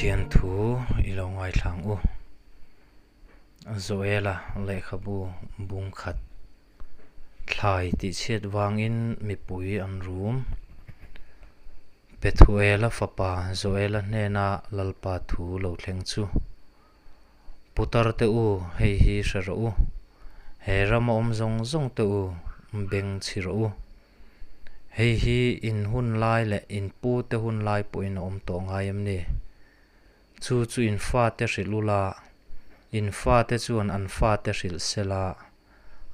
Pathian thu i lo ngaithla ang u. Joela lehkhabu bung khat thlai tihchhiat vangin mipui an rum. Pethuela fapa Joela hnena Lalpa thu lo thleng chu. Putar te u, hei hi hre rawh u. He rama awm zawng zawng te u, beng chhi rawh u. Hei hi in hun lai leh in pu te hun lai pawhin a awm tawh ngai em ni? Chu chu in fate hrilh ula, in fate chuan an fate hrilh sela,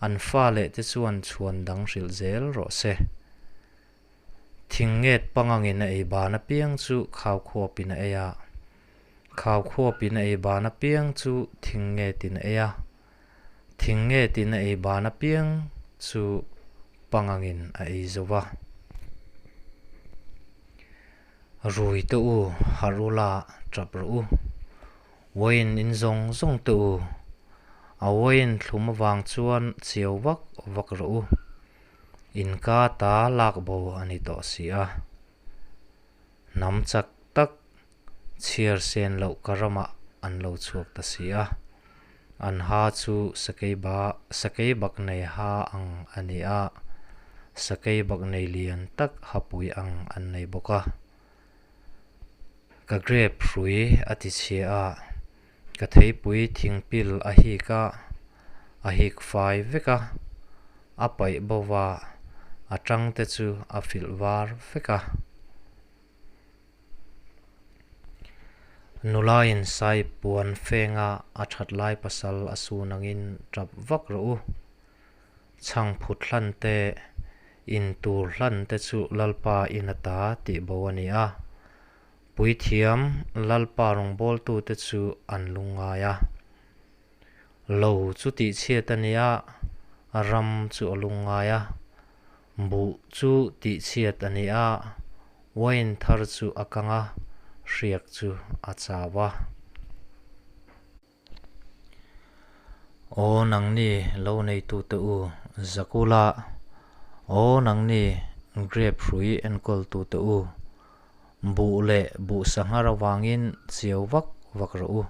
an fa leh te chuan chhuan dang hrilh zel rawh se. Thing nget pangangin a ei ban apiang chu khau khuapin a ei a, khau khuapin a ei ban apiang chu thing ngetin a ei a, thing ngetin a ei ban apiang chu pangangin a ei zo va. Rui te u, harh ula, tap rawh u. Uain in zawng zawng te u, a uain thlum avang chuan chiau vak vak rawh u. In ka ta lak bo a ni tawh si a. Hnam chak tak chhiar sen loh ka ramah an lo chhuak ta si a. An ha chu sakei ba sakei bak nei ha ang a ni a, sakei bak nei lian tak hapui ang an nei bawk a. Ka grape hrui a ti chhia a, ka theipui thingpil a hik a, a hik fai vek a, a paih bo va, a tang te chu a filh var vek a. Nula in sai puan fenga a that lai pasal a sun angin tap vak rawh u. Chhang phut hlan te, in tur hlan te chu Lalpa in ata tih bo a ni a. Puithiam Lalpa rawngbawltute chu an lungngai a. Lo chu tihchhiat a ni a, ram chu a lungngai a. Buh chu tihchhiat a ni a, uain thar chu a kang a, hriak chu a chau a. Aw nangni lo neitute u, Zakula, aw nangni grape hrui enkawltute u, buh leh buh sanghar avangin chiau vak vak rawh u.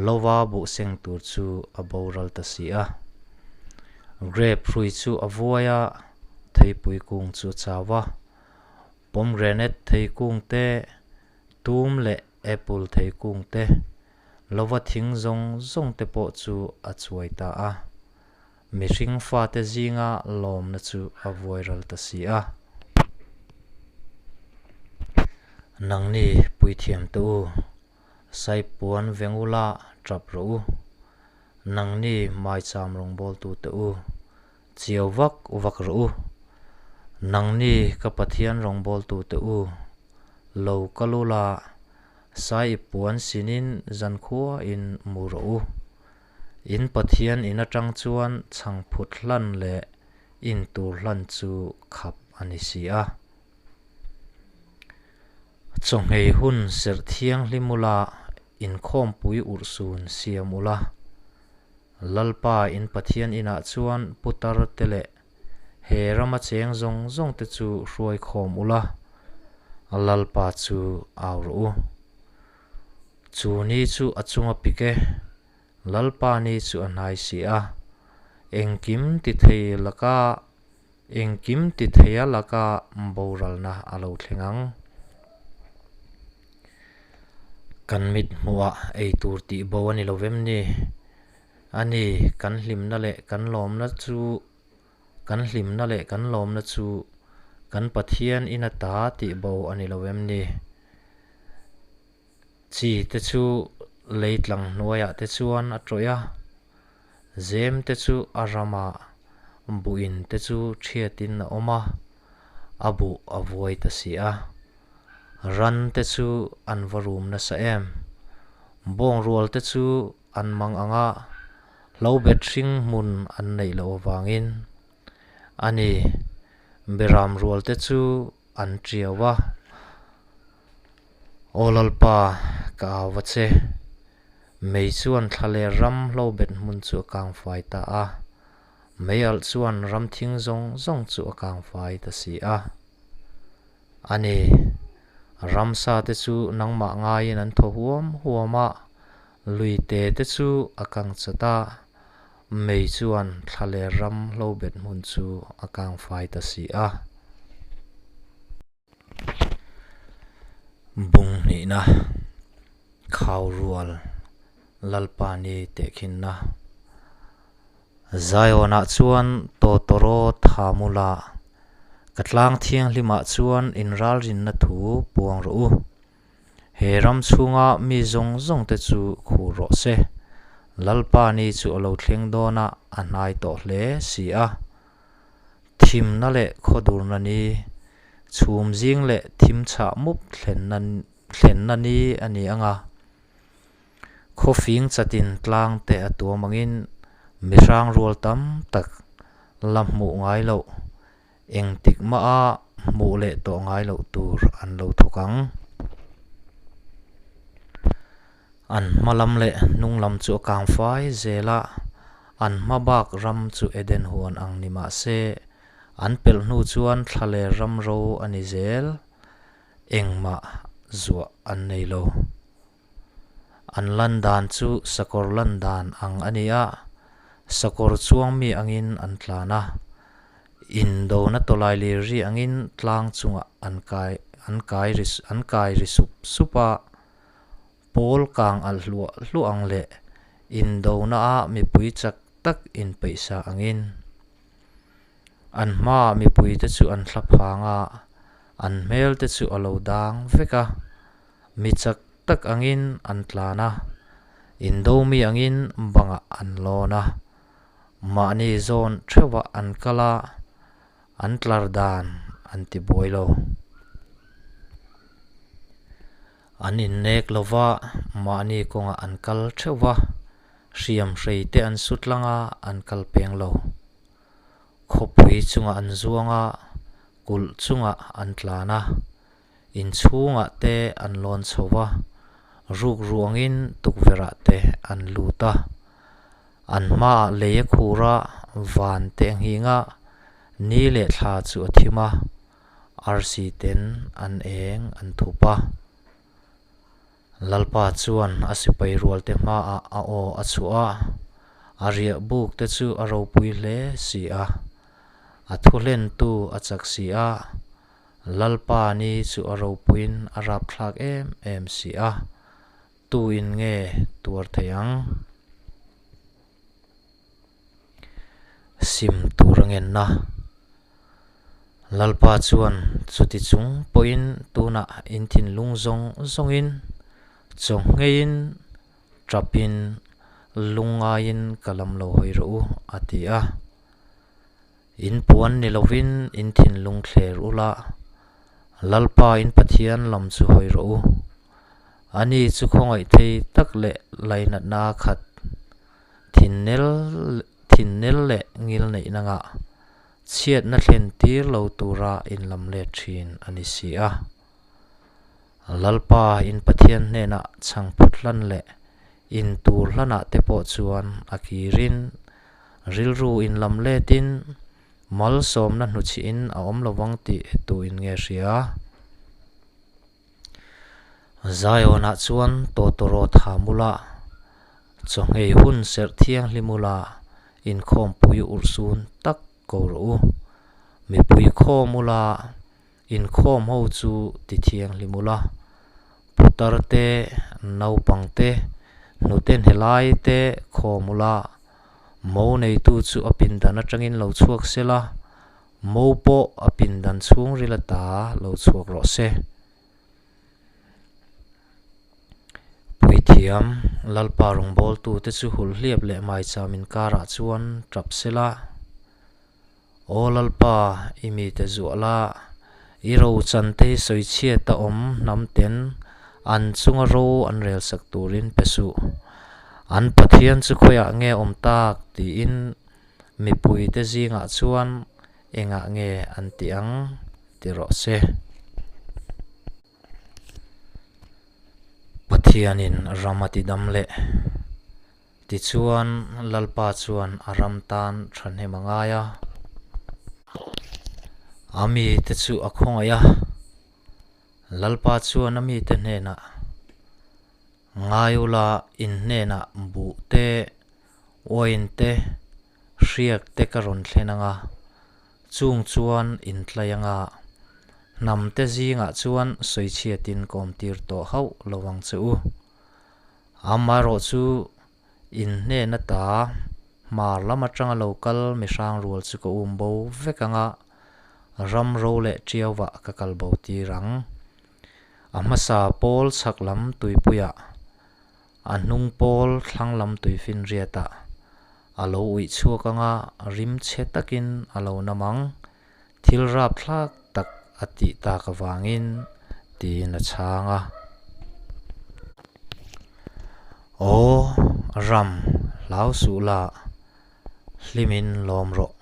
Lova buh seng tur chu a boral ta si a. Grape hrui chu a vuai a, theipui kung chu a chau a. Pomegranate theikung te, tum leh apple theikung te, lova thing zawng zawng te pawh chu a chuai ta a. Mihring fate zinga lawmna chu a vuai ral ta si a. Nangni puithiam te u, Saipuan vengula tap rawh u. Nangni maicham rawngbawltute u, chiau vak vak rawh u. Nangni ka Pathian rawngbawltute u, lo kal ula, sai puan sinin zankhuain mu rawh u. In Pathian in atang chuan chhangphut hlan leh in tur hlan chu khap a ni si a. Chawhmei hun serh thianghlim ula, inkhawmpui urhsun siam ula. Lalpa in Pathian inah chuan putar te leh he rama cheng zawng zawng te chu hruai khawm ula, Lalpa chu au rawh u. Chu ni chu a chunga pik e, Lalpa ni chu a hnai si a, engkim ti thei laka Engkim ti theia laka boralna a lo thleng ang. Kan mit hmuhah ei tur tih bo a ni lo vem ni? A ni, kan hlimna leh kan lawmna chu kan hlimna leh kan lawmna chu kan Pathian in ata tih bo a ni lo vem ni? Chi te chu lei tlang hnuaiah te chuan a tawih a, zem te chu a ramah buhin te chu thiatin a awm a, a buh a vuai ta si a. Ran te chu an va rum nasa em? Bawng rual te chu an mang ang a, hlo bet hring hmun an neih loh avangin. A ni, beram rual te chu an tiau a. Aw Lalpa, ka au va che. Mei chuan thla leh ram hlo bet hmun chu a kang fai ta a. Mei alh chuan ram thing zawng zawng chu a kang fai ta si a. A ni, Ramsa te chu nangmah ngaiin an thaw huam huam a, lui te te chu a kang chat a, mei chuan thlaler ram hlobet hmun chu a kang fai ta si a. Bung hnihna, Khau rual Lalpa ni tehkhinna. Zionah chuan tawtawrawt ha mula, ka tlang thianghlimah chuan inralrinna thu puang rawh u. He ram chhunga mi zawng zawngte chu khur rawh se. Lalpa ni chu a lo thleng dawn a, a hnai tawh hle si a. Thimna leh khawdurna ni, chhum zing leh thim chhah mup thlenna thlenna ni a ni ang a. Khawfing chatin tlang te a tuam angin mihrang rual tam tak la hmuh ngai loh, engtik maha hmuh leh tawh ngai loh tur an lo thawk ang. An hma lam leh hnung lam chu a kang fai zel a, an hma bak ram chu Eden huan ang ni mah se, an pelh hnu chuan thlaler ram ro a ni zel, engmah zuah an nei lo. An lan dan chu sakawr lan dan ang a ni a, sakawr chuang mi angin an tlan a, indona tawlai lir ri angin tlang chungah an kai an kai ri an kai ri sup sup a. Pawl kang alh hluah hluah ang leh indona a mipui chak tak inpeihsa angin an hmaah mipui te chu an thla phang a, an hmel te chu a lo dang vek a, mi chak tak angin an tlan a, indo mi angin bangah an lawn a, mahni zawn theuhah an kal a, An tlar dan an ti buai lo. An innek lo va, mahni kawngah an kal theuh va, hriam hrei te an su tlang a, an kal peng lo. Khawpui chungah an zuang a, kulh chungah an tlan a, inchhungah te an lawn chho va, ruk ruangin tukverhah te an lut a. An hmaah lei a khur a, van te a nghing a, ni leh thla chu a thim a, arsi ten an eng an thup a. Lalpa chuan a sipai rualte hmaah a aw a chhuah a, a riah buk te chu a ropui hle si a, a thuhlentu a chak si a, Lalpa ni chu a ropuiin a rapthlak em em si a. Tu in nge tuar thei ang? Sim tur a ngenna. Lalpa chuan chuti chung pawhin tunah in thinlung zawng zawngin, chaw ngheiin, tapin, lungngaiin ka lam lo hawi rawh u, a ti a. In puan ni lovin in thinlung thler ula, Lalpa in Pathian lam chu hawi rawh u. Ani chu khawngaih thei tak leh lainatna a khat, thinnel thinnel leh ngil neihna ngah, chhiatna thlen tir lo tura inlam let thin a ni si a. Lalpa in Pathian hnenah chhangphut hlan leh in tur hlanah te pawh chuan a kirin, rilru inlam letin, malsawmna hnuchhihin a awm lovang tih tuin nge hria? Zionah chuan tawtawrawt ha mula, chawhngei hun serh thianghlim ula, inkhawmpui urhsun tak ko rawh u. Mipui khawm ula, inkhawm ho chu ti thianghlim ula, putar te, naupang te, hnute hnelai te khawm ula, mo neitu chu a pindan atangin lo chhuak sela, Mo pawh a pindan chhungril ata lo chhuak rawh se. Puithiam, Lalpa rawngbawltute chu hulhliap leh maicham inkarah chuan tap sela. Aw Lalpa, i mite zuah la, i rochan te hi sawichhiat a awm hnam ten an chunga ro an relsak turin pe suh. An Pathian chu khawiah nge awm tak? tiin Mipuite zingah chuan engah nge an tih ang ti rawh se. Pathianin ram a ti dam leh. Tichuan Lalpa chuan a ram tan thahnem a ngai a. A mite chu a khawngaih a. Lalpa chuan a mite hnenah, Ngai ula, in hnenah buh te, uain te, hriak te ka rawn thlen ang a, chung chuan in tlai ang a, hnam te zingah chuan sawichhiatin ka awmtir tawh hauh lo ang che u. Amaherawhchu, in hnen ata hmar lam atanga lo kal mihrang rual chu ka um bo vek ang a, ram ro leh tiauvah ka kal bo tir ang. A hmasa pawl chhak lam tuipuiah, a hnung pawl thlang lam tuifinriatah a lo uih chhuak ang a, rim chhe takin a lo nam ang, thil rapthlak tak a tih tak avangin, tiin a chhang a. Aw, ram, hlau suh la, hlimin lawm rawh.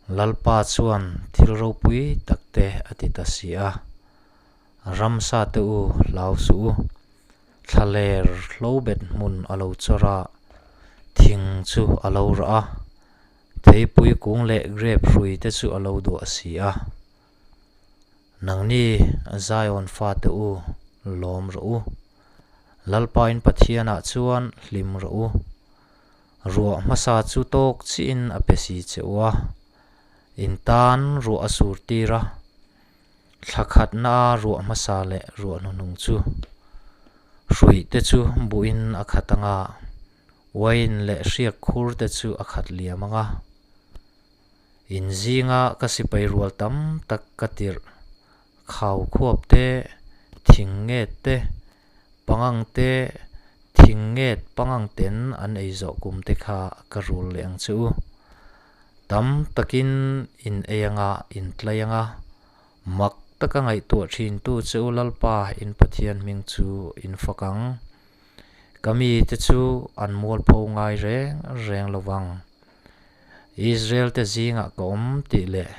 Lalpa chuan thil ropui tak te a ti ta si a, Ramsa te u hlau suh u, thlaler hlobet hmun a lo chawr a, thing chu a lo rah a, theipui kung leh grape hrui te chu a lo duah si a. Nangni Zion fate u lawm rawh u, Lalpain Pathianah chuan hlim rawh u. Ruah hmasa chu tawk chiin a pe si che u a, in tan ruah a sur tir a, thla khatna ruah hmasa leh ruah hnuhnung chu hruih te chu buhin a khat ang a, uain leh hriak khur te chu a khat liam ang a. In zinga ka sipai rual tam tak ka tirh khau khuap te, thing nget te, Pangang te, thing nget pangang ten an ei zawh kum te kha ka rul leh ang che u. Tam takin in ei anga in tlai anga, mak taka ngaihtuah thin tu che u Lalpa in Pathian hming chu in fak ang. Ka mi te chu an mualpho ngai reng reng lo vang. Israel te zingah ka awm tih leh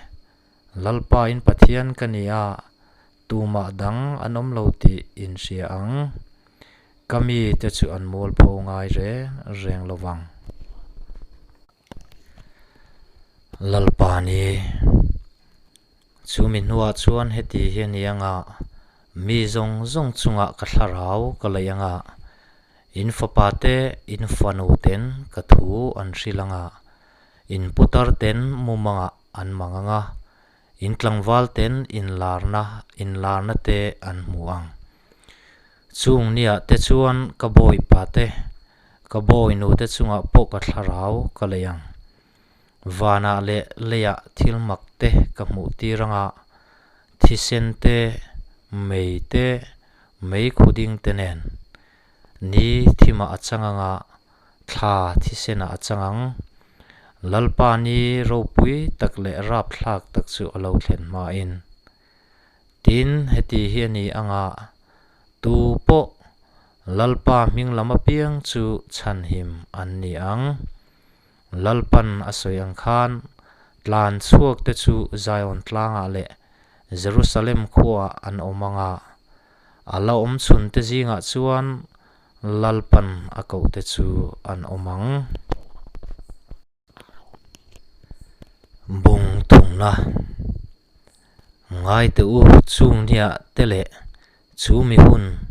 Lalpa in Pathian ka ni a, Tumah dang an awm lo tih in hria ang. Ka mite chu an mualpho ngai reng reng lo vang. Lalpa ni. Chumi hnuah chuan heti hi a ni ang a, mi zawng zawng chungah ka thlarau ka laih ang a, in fapa te, in fanu ten ka thu an hrilh ang a, in putar ten mumangah an mang ang a, In tlangval ten inlarna inlarna te an hmu ang. Chung nia te chuan ka bawipa te, ka bawinu te chungah pawh ka thlarau ka lei ang. Vanah leh leiah thil mak te ka hmuh tir anga, thisen te, mei te, mei khuding te nen. Ni thimah a chang anga, thla thisenah a chang ang. Lalpa ni ropui tak leh rapthlak tak chu a lo thlen hmain. Tin, heti hi a ni anga, tu pawh Lalpa hming lam apiang chu chhanhim an ni ang. Lalpan a sawi ang khan, tlan chhuak te chu Zion tlangah leh Jerusalem khuaah an awm anga, a la awm chhun te zingah chuan Lalpan a kohte chu an awm ang. Bung thungna Ngaite u chung hniah te leh chu mi hun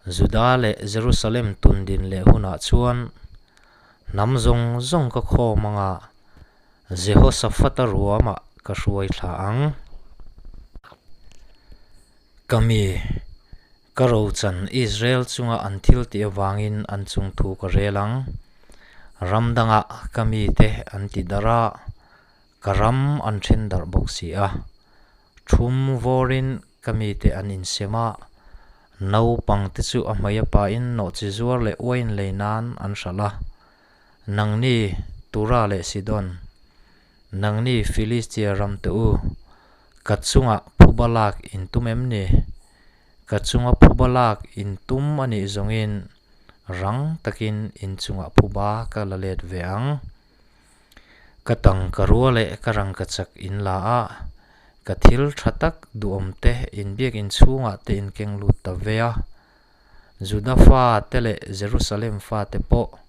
Juda leh Jerusalem tun din leh hunah chuan hnam zawng zawng ka khawm anga Jehoshaphat-a ruamah ka hruai thla ang. Ka mi. Ka rochan Israel chunga an thil tih avangin an chung thu ka rel ang. Ram dangah ka mite an ti darh a, ka ram an then darh bawk si a. Thum vawrin ka mite an insem a, naupangte chu a hmei a pain nawhchi zuar leh uain lei nan an hralh a. Nangni Tura leh Sidon, nangni Filistia ramte u, ka chungah phuba lak in tum em ni? Ka chunga phuba lak in tum a nih zawngin rang takin in chungah phuba ka la let ve ang. Ka tangka rua leh ka rangka chak in la a, ka thil tha tak duhawm te in biakinn chhungah te in keng lut ta ve a. Juda fa te leh Jerusalem fa te pawh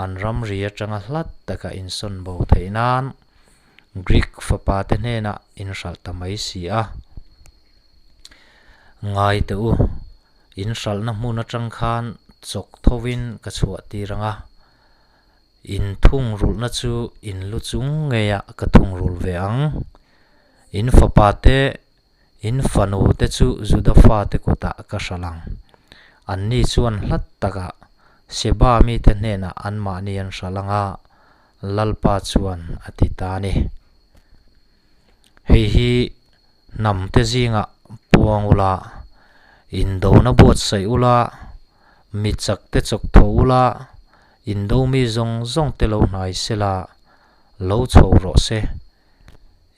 an ramri atanga hlat taka insawn bo theih nan Greek fapa te hnenah in hralh ta mai si a. Ngai teh u, in hralhna hmun atang khan chawk thovin ka chhuah tir ang a, in thungrulhna chu in lu chung ngeiah ka thungrulh ve ang. In fapa te, in fanu te chu Juda fate kutah ka hralh ang. Anni chuan hlat takah Seba mite hnenah anmahni an hralh ang a, Lalpa chuan a ti ta a ni. Hei hi hnamte zingah puang ula, indona buatsaih ula, mi chakte chawk tho ula, indo mi zawng zawng te lo hnai sela, lo chho rawh se.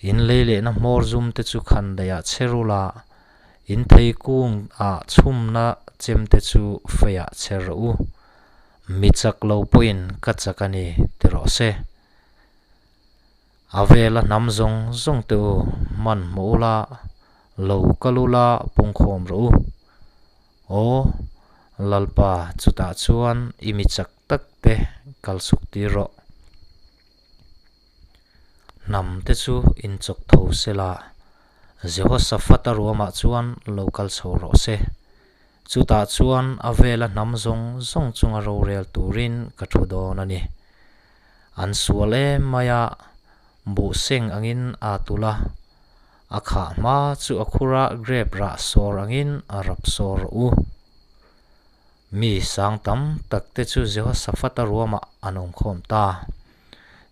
In lei lehna hmawr zum te chu khan daihah chher ula, in thei kung ah chhumna chem te chu feiah chher rawh u. Mi chak lo pawhin ka chak a ni ti rawh se. A vela hnam zawng zawng te u hman hmuh ula, lo kal ula pungkhawm rawh u. Aw, Lalpa chutah chuan i mi chak tak te kal suk tir rawh. Hnam te chu inchawk tho sela, Jehoshaphat-a ruamah chuan lo kal chho rawh se. Chutah chuan a vela hnam zawng zawng chunga rorel turin ka thu dawn a ni. An sual em mai a, buh seng angin aa tulh a, a khah hma chu a khura grape rah sawr angin a rap sawr rawh u. Mi sang tam tak te chu Jehoshaphat-a ruamah an awm khawm ta.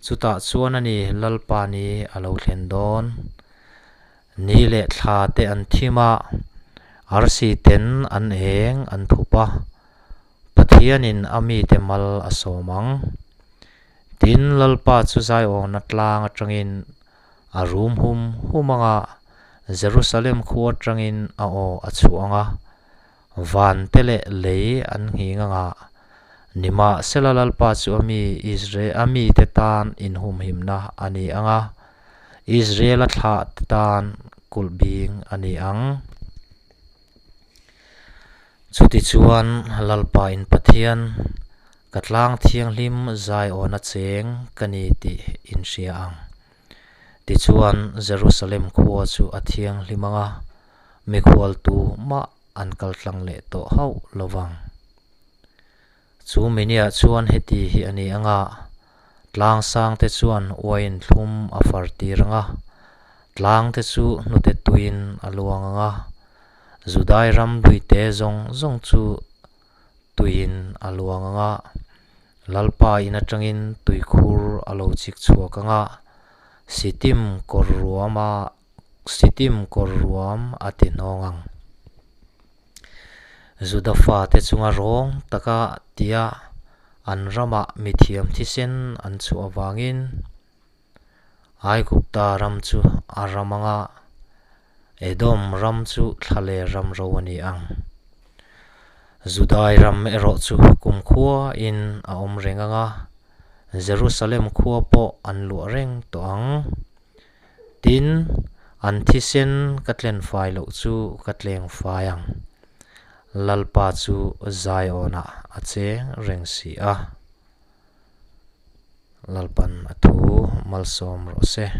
Chutah chuan a ni Lalpa ni a lo thlen dawn. Ni leh thla te an thim a, arsi ten an eng an thup a, Pathianin a mite mal a sawm ang. Tin, Lalpa chu Zaiawna tlang atangin a rum hum hum ang a, Jerusalem khu atangin a aw a chhuah ang a, van te leh lei an nghing ang a, nimahsela Lalpa chu a mi Isre a mite tan inhumhimna a ni ang a, Israela thlah te tan kulh bing a ni ang. Chutichuan, Lalpa in Pathian, ka tlang thianghlim zaiawna cheng ka ni tih in hria ang. Tichuan, Jerusalem khua chu a thianghlim ang a, mikhual tu mah an kal tlang leh tawh hauh lo vang. Chu miniah chuan heti hi a ni ang a, tlang sangte chuan uain thlum a far tir ang a, tlangte chu hnute tuiin a luang ang a, Judai ram luite zawng zawng chu tuiin a luang ang a, Lalpa in atangin tuikhur a lo chik chhuak ang a, Sitim kawr ruama Sitim kawr ruam a ti hnawng ang. Juda fate chunga rawng taka tia an ramah mithiam thisen an chhuah avangin Aigupta ram chu a ram anga Edom ram chu thlale ram ro a ni ang. Judai ram erawh chu kumkhua in a awm reng anga Jerusalem khua pawh an luah reng tawh ang. Tin, an thisen ka tlen fai loh chu ka tleng fai ang. Lalpa chu Zion-ah a cheng reng si a. Lalpan a thu malsawm rawh se.